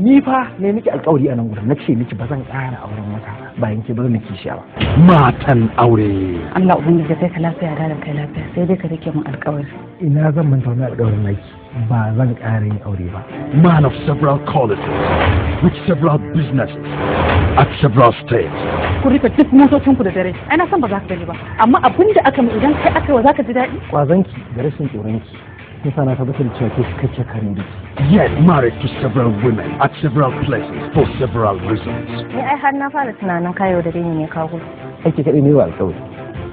Ni fa ne miki alƙawari a nan gurin, na ce miki ba zan ƙara auren wata bayan ke ba zan miki shi ba. Matan Aure. Allah ubangiji kai ka lafiya da kai lafiya, sai dai ka rike min alƙawari. Ina zan manta wani alƙawarin naki, ba zan ƙara yin aure ba. Man of several qualities, with several businesses, at several states. Ku rufe duk motocin ku da dare. Ai na san ba za ka gani ba, amma abin da aka idan kai aka wa za ka ji daɗi. Kwazanki da rashin tsoronki sun sa na tabbatar da cewa ke cikakken karen biki. Yet married to several women at several places for several reasons. Ni ai har na fara tunanin kayo da ni ne ka gudu. Ake kaɗai ne wa alƙawari,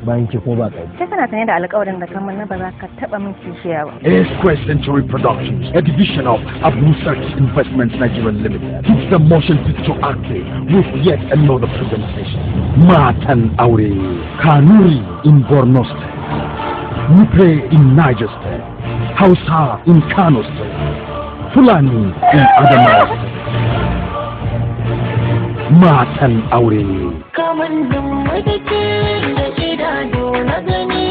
bayan ke kuma ba ƙari. Sai kana sanye da alƙawarin da kamar na ba za ka taɓa min kishiya ba. A Square Century Productions, a division of Abu Sarki Investments Nigeria Limited, keeps the motion picture active with yet another presentation. Matan Aure, Kanuri in Borno State, Nupe in Niger State, Hausa in Kano State, Fulani in Adamawa State. Matan Aure. Kamannin madake da idanu na gani,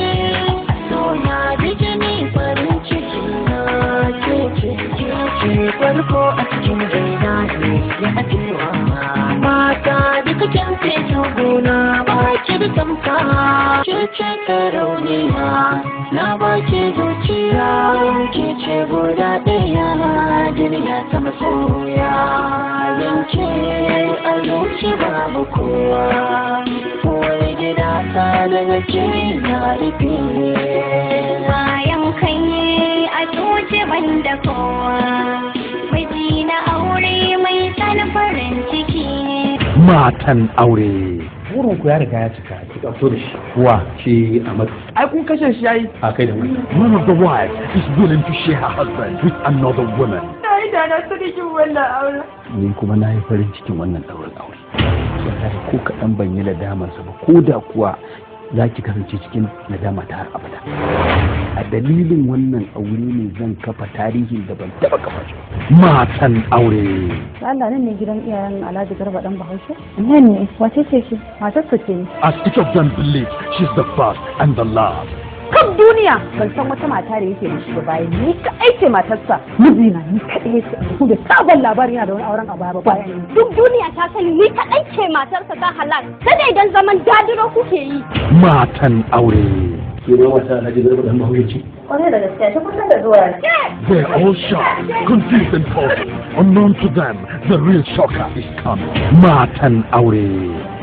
so ya ji jini, farin ciki na ke ce, ke ce farko a cikin raina ne ya ajewa. Mata duka kin fito gona ba ki da tamka, ke ce sarauniya, na ba ki zuciya, ke ce guda ɗaya duniya ta masoya, yanke a zuci babu kowa, uwar gida ta daga ke na rufe. Bayan kai a zuci banda kowa, miji na aure mai san farin ciki. Matan Aure. Burin ku ya riga ya cika, ki fito da shi. Wa shi Ahmad? Ai kun kashe shi yayi. A kai da wani. One of the wives is willing to share her husband with another woman. Na yi da na sani wannan auren. Ni kuma na yi farin cikin wannan ɗaurin aure. Wallahi ko kaɗan ban yi nadamarsa ba, ko da kuwa za ki kasance cikin nadama ta har abada. A dalilin wannan aure ne zan kafa tarihin da ban taɓa kafa shi ba. Matan Aure. Allah, nan ne gidan iyayen Alhaji Garba dan Bahaushe? Nan ne. Wace ce ki? Matarsa ce ni. As each of them believes she's the first and the last. Kan duniya ban san wata mata da yake da shi ba bayan ni kaɗai ce matarsa. Mijina ni kaɗai yake ku da sabon labari yana da wani auren a baya ba bayan ni. Duk duniya ta sani ni kaɗai ce matarsa ta halal, sai dai idan zaman dadiro kuke yi. Matan Aure. Ke ma wata Alhaji Garba dan Bahaushe ce? Kwarai da gaskiya, ta kusa da zuwa. They're all shocked, confused and puzzled. Unknown to them, the real shocker is coming. Matan Aure.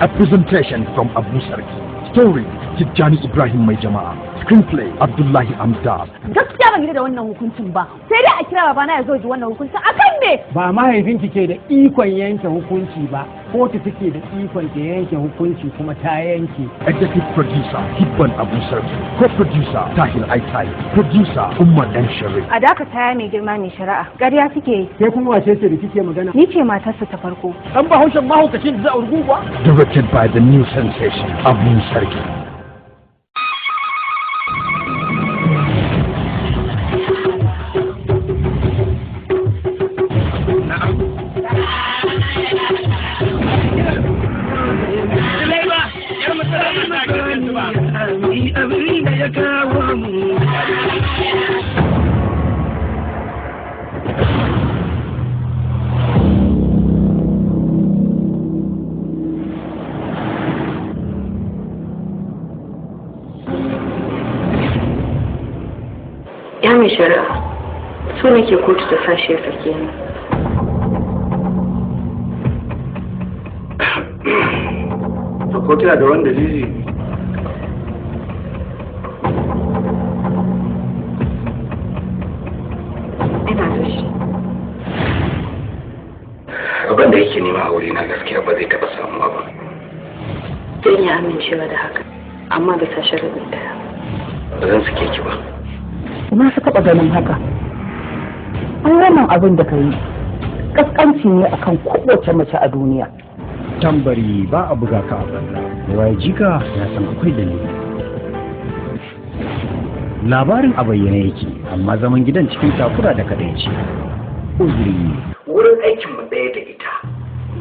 A presentation from Abu Sarki. Story, Tijjani Ibrahim Mai Jama'a. Screenplay, Abdullahi Amdad. Gaskiya ban yarda da wannan hukuncin ba, sai dai a kira babana ya zo ji wannan hukuncin akan me. Ba mahaifinki ke da ikon yanke hukunci ba, kotu take da ikon ta yanke hukunci, kuma ta yanke. Executive Producer, Hibban Abu Sarki. Co-producer, Tahir Aitai. Producer, Umar M. Sharif. A dakata ya mai girma mai shari'a. Ƙarya suke yi. Ke kuma wace ce da kike magana? Ni ce matarsa ta farko. Dan Bahaushen mahaukacin da za a rugu kuwa. Directed by the new sensation, Abu Sarki. Abin da ya kawo mu. Ya mai shari'a, so nake kotu ta sashe ya sake ni. To, ko kina da wani dalili? Ina da shi. Abin da yake nema a wurina gaskiya ba zai taɓa samuwa ba. Zan iya amincewa da haka, amma bisa sharaɗi ɗaya. Ba zan sake ki ba. Ina su taɓa ganin haka? An wannan abin da ka yi kaskanci ne akan kowace mace a duniya. Tambari ba a buga ka a banza. Waye jika ya san akwai dalili. Labarin a bayyane yake, amma zaman gidan cikin takura da kadaici. Uzuri. Wurin aikin mu ɗaya da ita.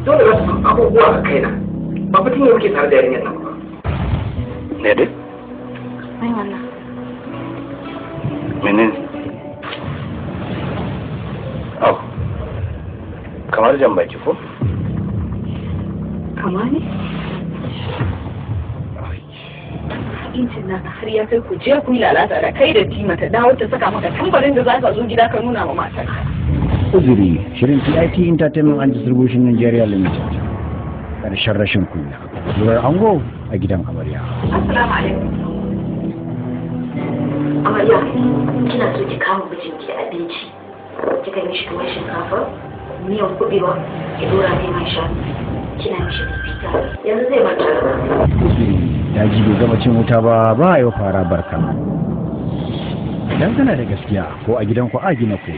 Dole za su san abubuwa a kaina. Ba fitin yau muke tare da yarinyar nan ba. Ne dai? Ai wannan. Menene? Au. Kamar jan baki ko? Kama ne? Incin naka har ya kai ku je ku yi lalata da kai da Tima ta dawo ta saka maka tambarin da za ka zo gida ka nuna wa matarka. Uzuri, shirin TIT Entertainment and Distribution Nigeria Limited. Ƙarshen rashin kunya. Zurar ango a gidan amarya. Assalamu alaikum. Amarya, kina so ki kama mijinki abinci. Kika yi mishi tuwon shinkafa, miyan kubewa, ki dora mai man shanu. Kina mishi fifita, yanzu zai manta. Uzuri, daji bai gama cin wuta ba, ba a yi fara barka. Idan kana da gaskiya ko a gidanku a gina ko.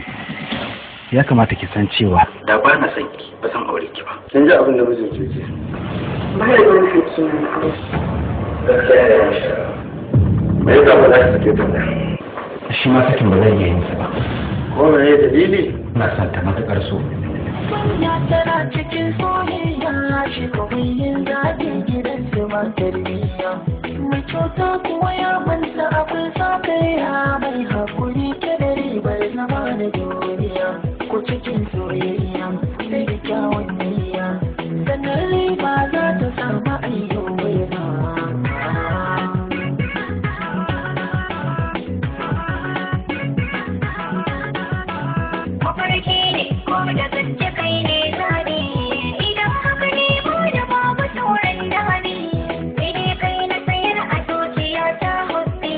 Ya kamata ki san cewa da ba na son ki ba san aure ki ba. Kin ji abin da mijin ke ce? Ba da wani hakki na aure. Gaskiya ne ya. Me yasa ba za ki sake ta ba? Shi ma sakin ba zai iya yin sa ba. Ko me ne dalili? Ina son ta matuƙar so. Kunya tana cikin soyayya shi kuma yin zaɓi gidan su ma tarbiyya. Mai kyauta kuwa ya manta akwai sakaya mai hakuri ke da ribar zama na duniya. Ko cikin soyayya sai da kyawun niyya. Sannan riba za ta samu ayyo ba. Mafarki ne ko da gaske kai ne zabi idan haka ne ko da babu sauran dami sai dai kai na sayar a zuciya ta hubbi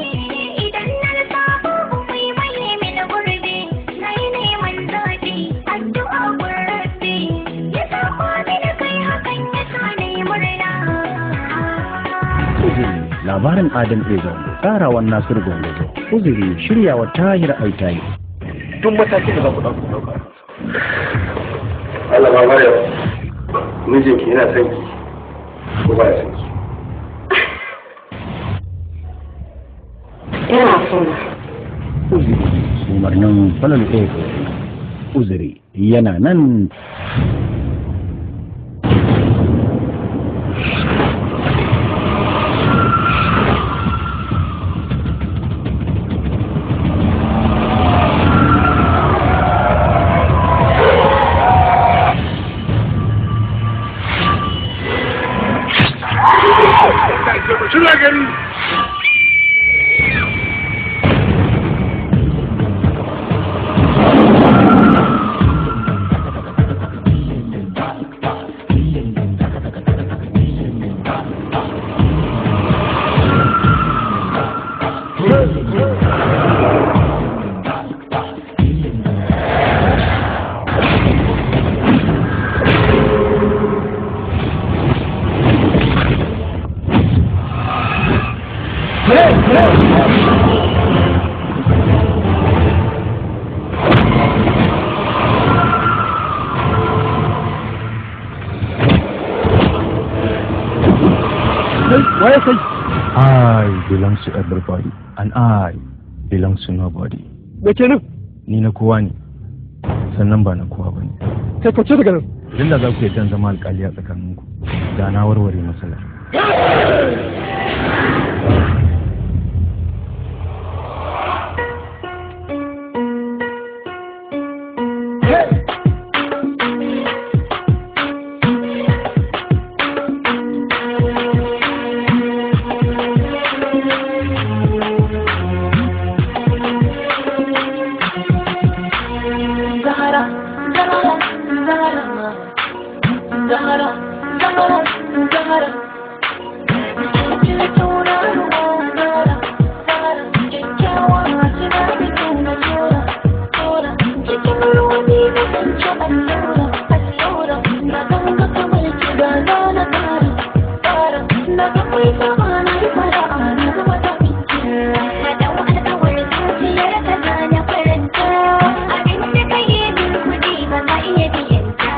idan na rasa babu mai maye mini gurbi na yi neman zabi addu'a gurbi ya saba mini kai hakan ya sa na yi murna. Uzuri, labarin Adam A. Zango, tsarawan Nasiru Gwangwazo. Uzuri, shiryawa Tahir Aitayi. Duk matakin da za ku ɗauka ɗauka. Allah ma Maryam, mijinki yana son ki ko ba ya son ki? Yana so na. Uzuri, umarnin Falalu A. Uzuri yana nan. I belongs to everybody and I belongs to nobody. Me kenan? Ni na kowa ne, sannan ba na kowa ba ne. Kai kauce daga nan. Idan da za ku yarda zama alƙali a tsakaninku, da na warware matsalar. Zahara, Zahara, Zahara, Zahara, Zahara, Zahara. Kike tauraruwa Zahara, Zahara, kyakkyawa kina da kyau na jora, jora. Cikin ruwa ne na zance allura, allura. Na ganga kamar ki da na na tsara, tsara. Na ga mai sama na yi fara'a na zama ta fice. Na dau alƙawarin zuciyar ka za na faranta abin da ka yi min kuɗi ba ka iya biyan ta.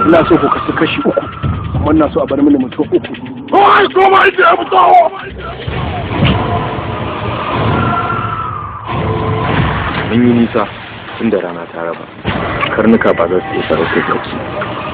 Ina so ku kasu kashi uku kuma Kuma ina so a bar mini mutum uku. Ai, koma inda ya fito! Mun yi nisa tun da rana ta raba. Karnuka ba za su iya sarautar kansu.